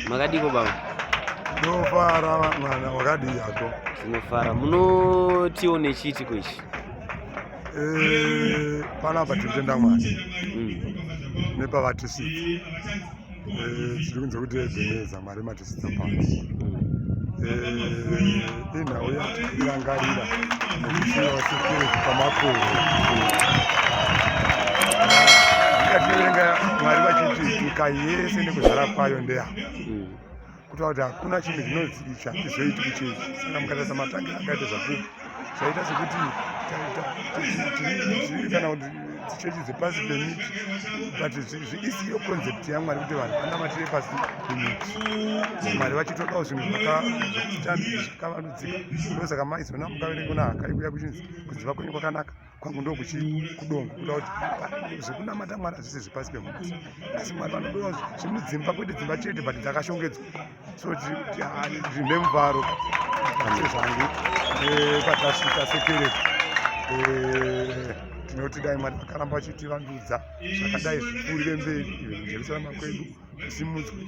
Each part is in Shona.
Makadiko baba? Ndofara mwana, wakadii hako? Tinofara. Munotiwo nechiitiko ichi? Eh, panapa tinotenda Mwari nepavatisitsa. Eh, tiri kunze kuti Ebeneza, Mwari matisitsa pano. Eh, inhau yatikurangarira nekusiyiwa sekereke pamakore. Tinoverenga Mwari vachiti nyika yese nekuzara kwayo ndeyavo. Kutaura kuti hakuna chinhu chinonzi ichi hachizoiti kuchechi. Saka mukatarisa matangira akaita Zvapupu, zvaita sekuti tiri kana kuti chechi dzepasi pemiti, but isiyo concept yaMwari kuti vanhu vanamatire pasi pemiti. Mwari vachitodawo zvinhu zvakavandudzika. Ndosaka maizoona mukaverenga kuna Hagai kuya kuchinzi kuziva kwenyu kwakanaka, kwangu ndokuchi kudongo, kuda kuti zvekunamata Mwari hazvisi zvepasi pemuti, asi Mwari vanodoa zvemudzimba, kwete dzimba chete, but dzakashongedzwa. So ndine mufaro sezvangu patasvika sekereke. Tinoti dai Mwari vakaramba vachitivandudza zvakadai, zvipfuurire mberi, even muJerusarema kwedu kusimudzwe,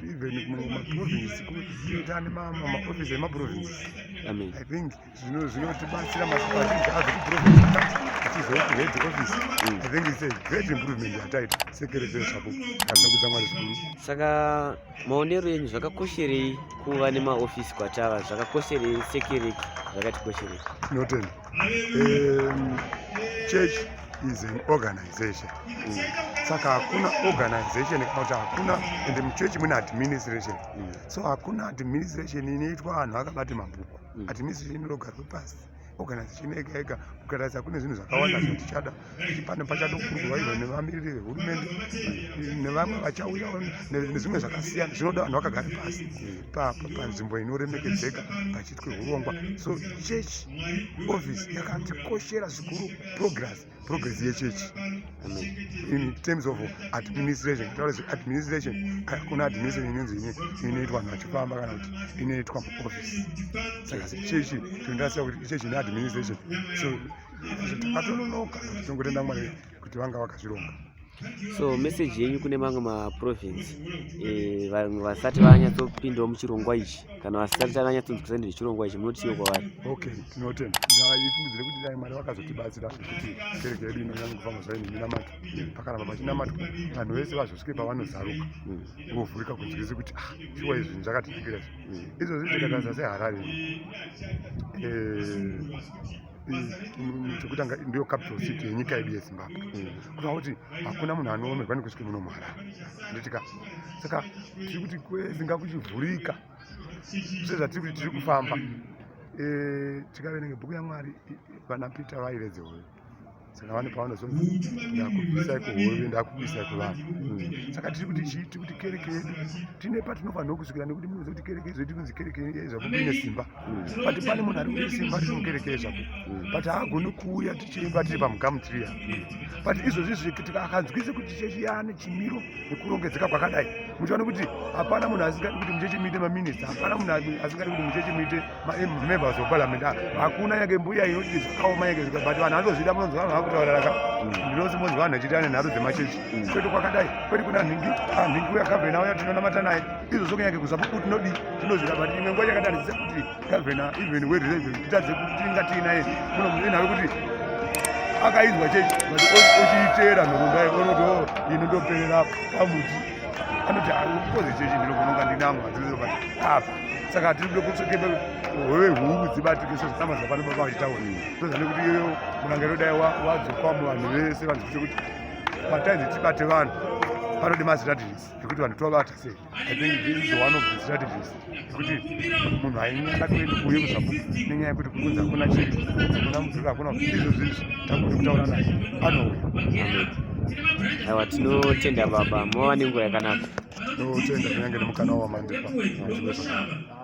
even kumaprovince kuita nemaofisi emaprovinces. I think zvinotibatsira mashoko azhinji abve kuprovince achizouya kuhead office. I think it's a great improvement yataita sekereke yeZvapupu. Atinokudza Mwari zvikuru. Saka maonero enyu, zvakakosherei kuva nemaofisi kwatava? Zvakakosherei sekereke? Zvakatikosherei? Tinotenda. Church is an organization. Saka hakuna organization kana kuti hakuna, ende muchechi mune administration. So hakuna administration inoitwa vanhu vakabata mabhuku. Administration inogarwe pasi, organization yega yega. Kukatarisa kune zvinhu zvakawanda zvatichada kuti pane pachadokurwa even nevamiriri vehurumende nevamwe vachauyawo nezvimwe zvakasiyana, zvinoda vanhu vakagara pasi panzvimbo inoremekedzeka pachiitwe urongwa. So church office yakatikoshera zvikuru, progress yechechi in terms of administration. Kutaura zveadministration, hakuna administration inonzi inoitwa vanhu vachifamba kana kuti inoitwa muoffice. Saka sechechi tinotarisa kuti chechi ine administration, so takatononoka. Tinongotenda Mwari kuti vanga vakazvironga. So message yenyu kune mamwe maprovince, vamwe vasati vanyatsopindawo muchirongwa ichi kana vasati vanyatsonzwisisa nezvechirongwa ichi, munotiwo kwavari? Okay, tinotenda. Ndaifungidzire kuti dai Mwari vakazotibatsira kuti kereke yedu inonyanya kufamba zvayo neminamato. Pakaramba pachinamatwa, vanhu vese vazosvike pavanozaruka, vovhurika kunzwisa kuti, ah, shuwa izvi zvinhu zvakatinakira izvi. Izvozvi tikatarisa seHarare, chekutanga ndiyo capital city yenyika yedu yeZimbabwe. Kureva kuti hakuna munhu anoomerwa nekusvike muno muHarare, handitika? Saka tiri kuti kwese ngakuchivhurika sezvatiri kuti tiri kufamba. Tikaverenga bhuku yaMwari, vana Peter vairedze hove, saka vane pavanozonzi, "Ndakubvisai kuhove, ndakubvisai kuvanhu." Saka tiri kuti chii? Tiri kuti kereke yedu tine patinofanirwa kusvikira, nekuti munoziva kuti kereke yedu kunzi kereke yeZvapupu ine simba, but pane munhu ari kune simba riri mukereke yeZvapupu, but haagoni kuuya tichiimba tiri pamugamutiriya. But izvozvi akanzwise kuti chechi yaane chimiro nekurongedzeka kwakadai, muchiona kuti hapana munhu asingadi kuti muchechi muite maminista, hapana munhu asingadi kuti muchechi muite members of parliament. Hakuna yange mbuya inoti zvakaoma yange zvika, but vanhu vanotozvida. Munonzwa vanhu vakutaura raka ndinosimonzwa vanhu vachiita nenharo dzemachechi. Kwete kwakadai, kwete kuna nhingi, nhingi uya gavhena uya tinonamata naye. Izvozvo kunyange kuZvapupu tinodi tinozvida, but imwe nguva chakatarisisa kuti gavhena even wereserve titadze kuti tinga tiinaye muno inhau yekuti akainzwa chechi, but ochiiteera nhoroondo yayo, onoti, "Oh, ini ndoperera pamuti." Anoti, "Koze chechi ndinogononga ndinamo hadzirizo," but apa saka tiri kuda kutsveke hove huku dzibatike sezvitama zvapano baba vachitaura. Toza nekuti iyoyo murangariro dai wadzokwa muvanhu vese, vanzwisise kuti patainzi tibate vanhu panode mastrategies ekuti vanhu tovabata sei. I think this is one of the strategies yekuti munhu ainyanya kuenda kuuye kuZvapupu nenyaya yekuti kukunzi hakuna chii, hakuna mudhuri, hakuna izvo zvizvi takuti kutaura naye anouya. Aiwa, tinotenda baba, mova nenguva yakanaka. Tinotenda kunyange nemukana wamandipa. Zvive zvakanaka.